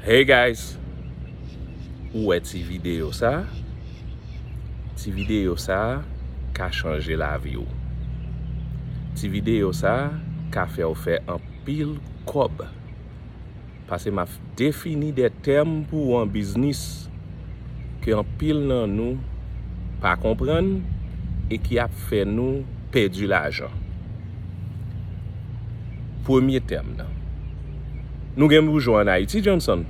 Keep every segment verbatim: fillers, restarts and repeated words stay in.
Hey guys! Ou wè ti videyo sa? Ti videyo sa ka chanje lavi w. Ti videyo sa ka fè w fè anpil kòb. Paske m ap defini de tèm pou w an biznis ke anpil nan nou pa konprann e ki ap fè nou pèdi lajan. Premye tèm nan. Nou gen boujwa ann Ayiti, Johnson?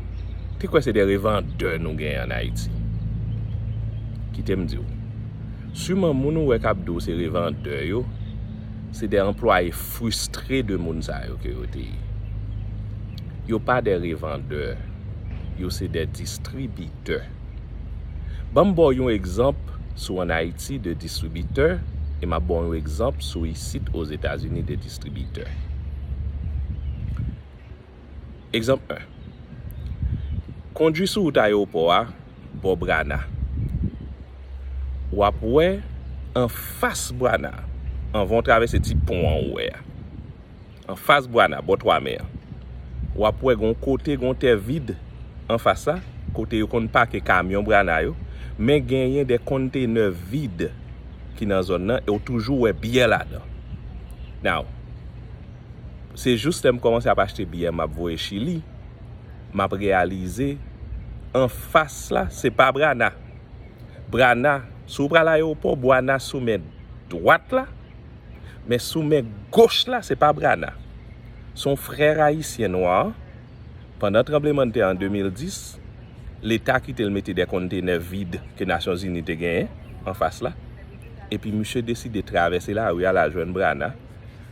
Te kwè se de revandè nou gen ann Ayiti. Kite m di w. Siman moun ou wè k ap di w se revandè yo, se de anplwaye fristre de moun sa yo ke yo te ye. Yo pa de revandè, yo se de distribitè. Ban m ba w yon egzanp sou ann Ayiti de distribitè, e m ap ba w yon egzanp sou isit Ozetazini de distribitè. Egzanp en. Kondwi sou wout ayewopò a, bò Brana. W ap wè anfas Brana, anvan w travèse ti pon an ou wè a. Anfas Brana, bò Twamè an. W ap wè gon kote, gon tè vid anfas la, kote yo konn pake kamyon Brana yo, men genyen de kontenè vid ki nan zòn nan, e w toujou wè byè ladan. Now, se jis lè m kòmanse ap achte byè m ap voye Chili, m ap reyalize anfas la, se pa Brana. Brana, si w pral ayewopò, Brana sou men dwat la, men sou men goch la, se pa Brana. Se yon frè ayisyen nwa, pandan tranblemanntè an de mil dis, Leta kite l mete de kontenè vid ke Nasyonzini te genyen anfas la, epi misye deside travèse lari a, l al jwenn Brana.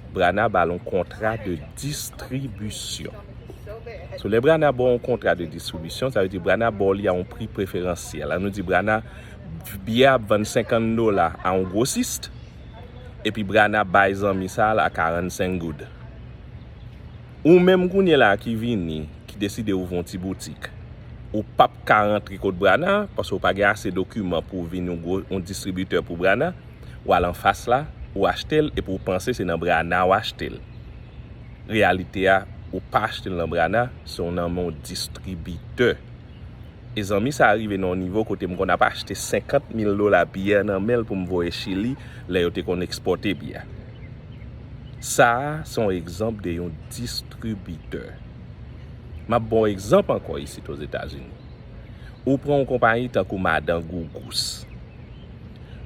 Brana ba l yon kontra de distribisyon. So, lè Brana ba w yon kontra de distribisyon, sa vle di Brana ba w li a yon pri preferansyèl. Ann nou di Brana, byè ap vann senkant dola a yon gwosis, epi Brana bay zanmi sa a l a karannsenk goud. Ou menm kounye la ki vini, ki deside ouvri yon ti boutik, ou p ap ka rantre kot Brana, paske w pa gen ase dokiman pou w vin yon gwo, yon distribitè pou Brana, w al anfas la, ou achte l, epi w panse se nan Brana w achte l. Reyalite a, ou pa achte l nan Brana, se yon nan men yon distribitè. E zanmi sa a rive nan yon nivo kote m konn ap achte senkant mil dola byè nan men l pou m voye Chili, lè yo te konn ekspòte byè. Sa a, se yon egzanp de yon distribitè. M ap ba w egzanp ankò isit Ozetazini. Ou pran yon konpayi tankou Madan Gougous.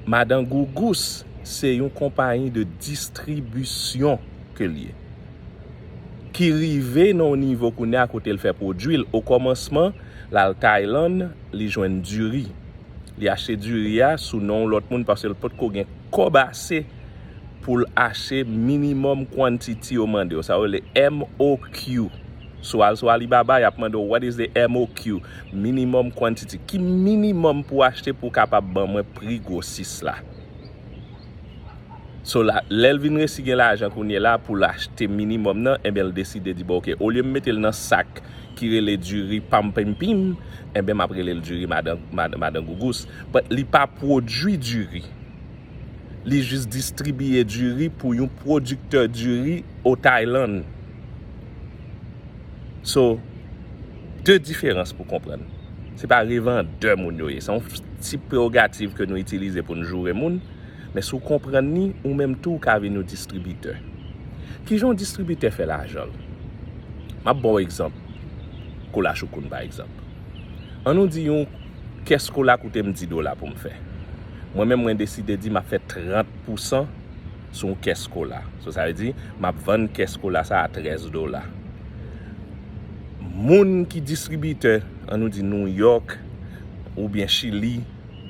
Madan Gougous se yon konpayi de distribisyon ke l ye, ki rive nan yon nivo kounye a kote l fè pwodui l. Okòmansman, l al Taylann, li jwenn diri. Li achte diri a sou non yon lòt moun paske l potko gen kòb ase pou l achte minimum quantity yo mande w. Sa yo rele M O Q. Si w al sou Alibaba, y ap mande w, "What is the M O Q?" Minimum quantity. Ki minimum pou w achte pou w kapab ban mwen pri gwosis la? So, la, lè l vin resi gen lajan kounye la pou l achte minimum nan, enben, l deside di, "Bon, oke, olye m mete l nan sak ki rele diri Pam Pim Pim, enben, m ap rele l diri Madan, Madan, Madan Gougous." But li pa pwodui diri. Li jis distribiye diri pou yon pwodiktè diri o Taylann. So, de diferans pou konprann. Se pa revandè moun yo ye. Se yon tip prewogativ ke nou itilize pou n joure moun. Men si w konprann li, ou menm tou, w ka vin yon distribitè. Kijan yon distribitè fè lajan l? M ap ba w egzanp. Kola Choukoun, pa egzanp. Ann nou di yon kès kola koute m dis dola pou m fè. Mwen menm, mwen deside di m ap fè trant pousan sou yon kès kola. So, sa vle di, m ap vann kès kola sa a trèz dola. Moun ki distribitè, ann nou di New York, oubyen Chili,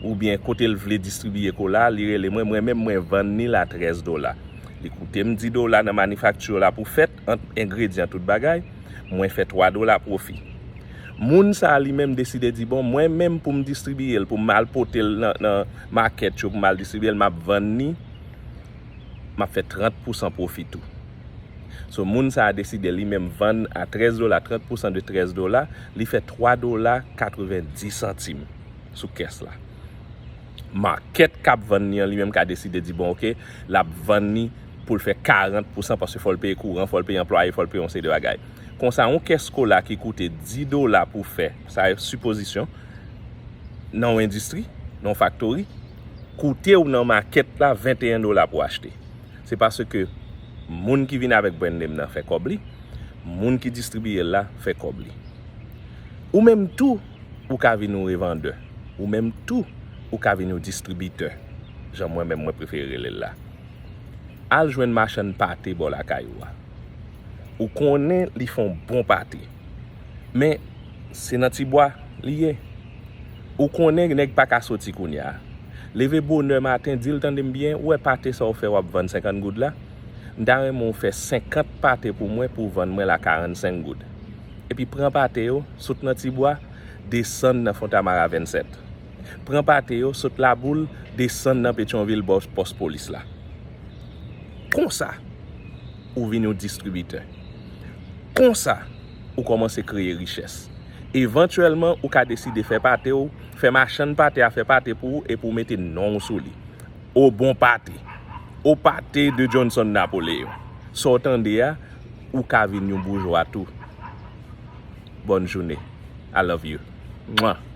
oubyen kote l vle distribiye kola, li rele mwen, mwen menm mwen vann li l a trèz dola. Li koute m dis dola nan manifakti la pou fèt, ant engredyan, tout bagay, mwen fè twa dola pwofi. Moun sa a li menm deside di, "Bon, mwen menm pou m distribiye l, pou m al pote l nan, nan makèt yo, pou m al distribiye l, m ap vann li, m ap fè trant pousan pwofi tou." So, moun sa a deside li menm vann a trèz dola, trant pousan de trèz dola, li fè twa dola katrevenndis santim sou kès la. Makèt k ap vann li an, li menm ka deside di, "Bon, oke, l ap vann li pou l fè karant pousan, paske fò l peye kouran, fò l peye anplwaye, fò l peye yon seri de bagay." Konsa, yon kès kola ki koute dis dola pou fè, sa e sipozisyon, nan yon endistri, nan yon faktori, koute w nan makèt la venteyen dola pou achte. Se paske moun ki vin avèk brand name nan fè kòb li, moun ki distribiye l la fè kòb li. Ou menm tou, ou ka vin yon revandè. Ou menm tou, ou ka vin yon distribitè. Jan mwen menm mwen prefere rele l la. Al jwenn machann pate bò lakay ou a. Ou konnen li fè yon bon pate. Men, se nan ti bwa li ye. Ou konnen nèg pa ka soti kounye a. Leve bonè maten, di l, tande m byen, ou wè pate sa w fè w ap vann senkant goud la? M ta renmen w fè senkant pate pou mwen pou w vann mwen l a karannsenk goud. Epi pran pate yo, sot nan ti bwa, desann nan Fontamara vennsèt. Pran pate yo, sot Laboul, desann nan Petyonvil bò pòs polis la. Konsa, ou vin yon distribitè. Konsa, ou kòmanse kreye richès. Evantyèlman, ou ka deside fè pate w, fè machann pate a fè pate pou ou epi w mete non w sou li. O bon pate. O pate de Johnson Napoléon. Sa w tande a, ou ka vin yon boujwa tou. Bòn jounen. I love you. Mwa.